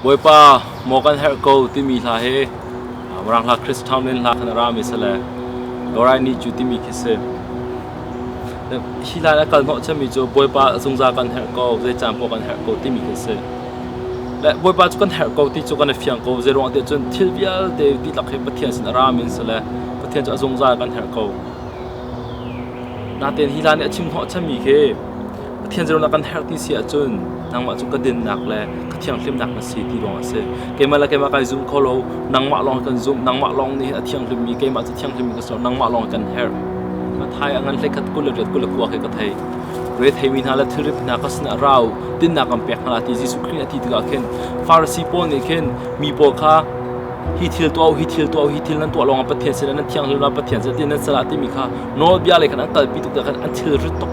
Bawipa maw kan herh ko timi hla hi Mirang hla Chris Tomlin hla khan a rami si le Lord I Need You timi khi si. Hi hla a kal hnawh chami cu Bawipa zungzal kan herh ko, zei caan poah kan herh ko timi khi si. Le Bawipa cu kan herh ko ti cu kan i fiang ko. Zei ruang tiah cun thil vialte dihlak hi Pathian sin a rami an si le Pathian cu a zungzal kan herh ko. Natein hi hla nih a chim hnawh chami khi Pathian zeiruangah kan herh ti si ahcun nangmah cu ka dinnak le ka thianghlimnak na si ti ruang a si. Keimah le keimah kai zum kho lo, nangmah lawng kan zumh, nangmah lawng nih a thianghlimmi, keimah cu thianghlimmi ka si lo, nangmah lawng kan herh. Mathai a ngan hlei khat 24 29 khi ka thei. Re theimi hna le thilrit hna ka sinah ra u, dinnak kan pek hna ti Jesuh Khrih nih a ti tikah khin Farasi pawl nih khin mi pawl kha hi thil tuah u, hi thil tuah u, hi thil nan tuah lawngah Pathian sinah nan thianghlim la, Pathian sinah ti nan salah timi kha nawlbia lei khan an kalpi tuk tikah khan an thilrit tuk.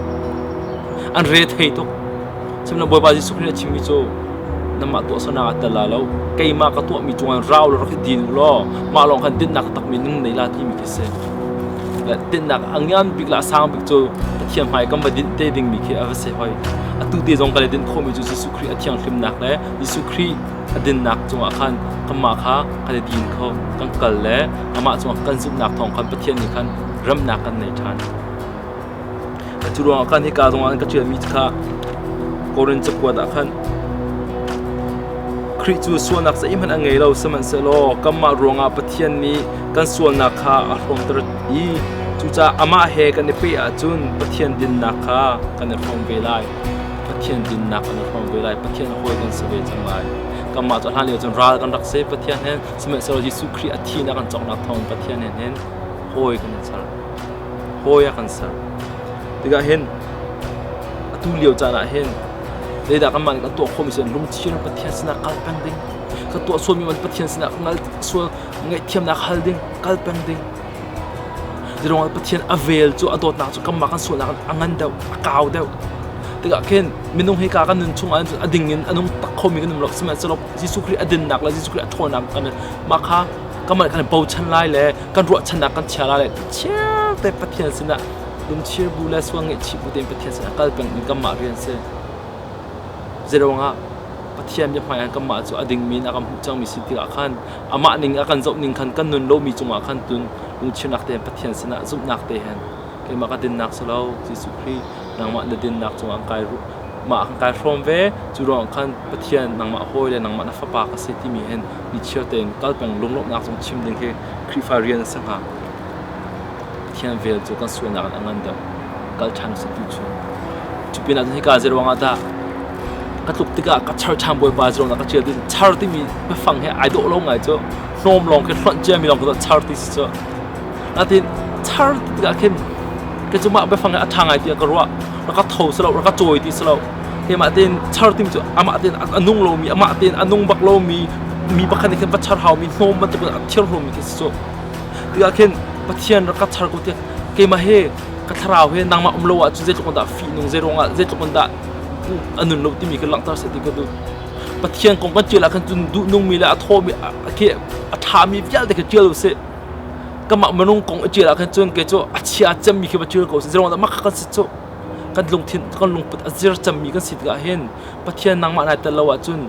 An re thei tuk. Sihmanhsehlaw Bawipa Jesuh Khrih nih a chimmi cu nanmah tuahsernak ah tel la lo, keimah ka tuahmi cungah rau law rak i din u law mah lawng khan dinnak takmi nan nei la timi khi si. Le dinnak a ngan bik le a sang bik cu Pathian hmai kan va dinh te dingmi khi a va si hoi. Atu te zong kan i dinh khawhmi cu Jesuh Khrih a thianghlimnak le Jesuh Khrih a dinnak cungah khan kanmah kha kan i din kho, kan kal le amah cungah kan zumhnak thawng khan Pathian nih khan remnak kan nei ṭhan. Cu ruangah khan hika zongah an ka ṭialmi kha Korin cakuat ah khan Khrih cu sualnak zeihmanh a ngei lo, sihmanhsehlaw kanmah ruangah Pathian nih kan sualnak kha a hrawmter i cucaah amah he kan i peh ahcun Pathian dinnak kha kan i hrawm ve lai. Pathian dinnak kan i hrawm ve lai. Pathian hawi kan si ve cang lai. Kanmah cu hlan lio cun ral kan rak si Pathian he, sihmanhsehlaw Jesuh Khrih a thi in a kan cawknak thawngin Pathian he hin hawi kan i ser. Hawi a kan ser. Tikah hin atu lio caan ah hin zeidah kanmah nih kan tuah khawhmi si lungchir Pathian sinah kal peng ding. Ka tuah sualmi man Pathian sinah ngal sual ngaihthiamnak hal ding, kal peng ding. Zeiruangah Pathian a vel cu a dawtnak cu kanmah kan sualnak a ngan deuh, a kau deuh. Tikah khin minung hi ka kan nun chungah a ding in a nung tak khomi kan um lo. Sihmanhsehlaw Jesuh Khrih a dinnak le Jesuh Khrih a ṭhawnnak kan mah kha kanmah kan bochan lai le kan ruahchannak kan chia lai le chiar te Pathian sinah lungchir bu le sual ngaihchih bu tein Pathian sinah kal peng ding kanmah rian si. Zeiruangah Pathian biahmai ah kanmah cu a dingmi in a kan hmuh cangmi si tikah khan amah ning a kan zoh ning khan kan nun lomi cungah khan tun lungchirnak tein Pathian sinah zumhnak te hen keimah ka dinnak si lo Jesuh Khrih nangmah na dinnak cungah kai mah kan kai hrawm ve cu ruangah khan Pathian nangmah hawi le nangmah na fapa ka si timi hin nichiar tein kal peng lunglawmhnak zong chim ding hi Khrihfa rian a si hnga. Pathian vel cu kan sualnak in a ngan deuh. Kal ṭhan usih tu cu. Cu pinah cun hika zeiruang ah dah ka tluk tikah ka char ṭhan Bawipa zeiruang dah ka ṭial ti char timi biafang he ai dawh lo ngai cu hnawm lawng khi hlonh ciami lawng khi char ti si cu. Natin char ti tikah khin kei cu mah biafang hi a ṭha ngai tiah ka ruah. Rak ka tho si lo, rak ka cawi ti si lo. Keimah tein char timi cu amah tein a nung lomi, amah tein a nung bak lomi mi pakhat nih khin va char haumi hnawm bantuk in a thir hlomi khi si cu. Tikah khin Pathian rak ka char ko tiah keimah he ka thlarau he nangmah um lo ahcun zeitluk in dah fihnung zeiruangah zeitluk in dah a nun lo timi ka langhter seh ti ka duh. Pathian kong kan ṭial ah khan cun duhnungmi le a thawmi a ṭhami vialte kha ṭial usih. Kanmah minung kong i ṭial ah khan cun kei cu a chia cemmi khi va ṭial ko usih. Zeiruangah dah mah kha kan si cu. Kan lungthin kan lungput a zir cemmi kan si tikah hin Pathian nangmah nai tel lo ahcun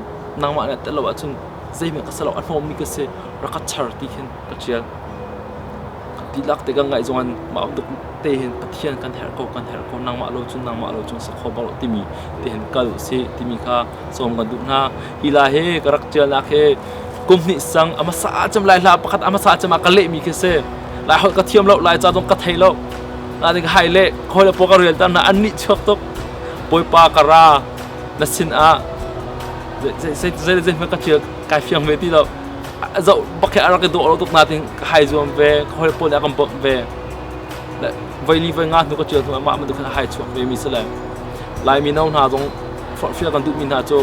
nangmah nai tel lo ahcun zeihmanh ka si lo a hnawmmi ka si rak ka char ti khin ka ṭial. Dihlak te kan ngaih zongah mah bantuk te hin Pathian kan herh ko kan herh ko nangmah lo cun nangmah lo cun si kho bak lo timi te hin kal usih timi kha sawm kan duh hna. Hi la hi ka rak ṭialnak hi kum hnih sang a hmasa cem lai hla pakhat a hmasa cem ah ka lehmi khi si. Lai holh ka thiam lo, Lai ca zong ka thei lo. Nain ka hai le hawi le pawl ka rel ter hna an nih chuak tuk. Bawipa ka ra na sin ah zei zei zei hmanh ka ṭial kai fiang ve ti lo. Zoh bak hi a rak i dawh lo tuk nain ka hai zuam ve, ka hawi pawl nih a kan bawmh ve. Le voili voi nga hnu ka ṭial hnu ah mah bantuk khan a hai chuak ve mi si le Lai mino hna zong forhfial kan duhmi hna cu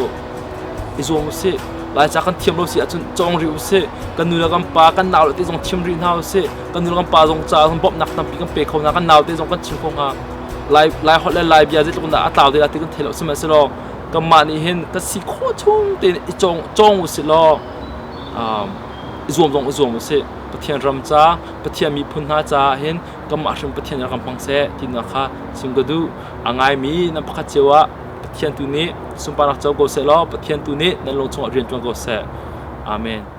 i zuam usih. Laica kan thiam lo si ahcun cawng rih usih. Kan nu le kan pa, kan nau le te zong chim rih hna usih. Kan nu le kan pa zong ca bawmhnak tampi kan pe kho hna, kan nau te zong kan chim kho hnga. Lai Lai holh le Lai bia zeitluk in dah a tlau te lai ti kan thei lo sihmanhsehlaw kanmah nih hin kan si khawh chung tein i cawng cawng usih law i zuam zong i zuam usih. Pathian ram ca, Pathian miphun hna caah hin kanmah hrim Pathian rak kan hmang seh tinak kha chim ka duh. A ngaimi nan pakhat cio ah Pathian Pathian tu nih sunparnak co ko seh law Pathian tu nih nan lung chungah rian ṭuan ko seh. Amen.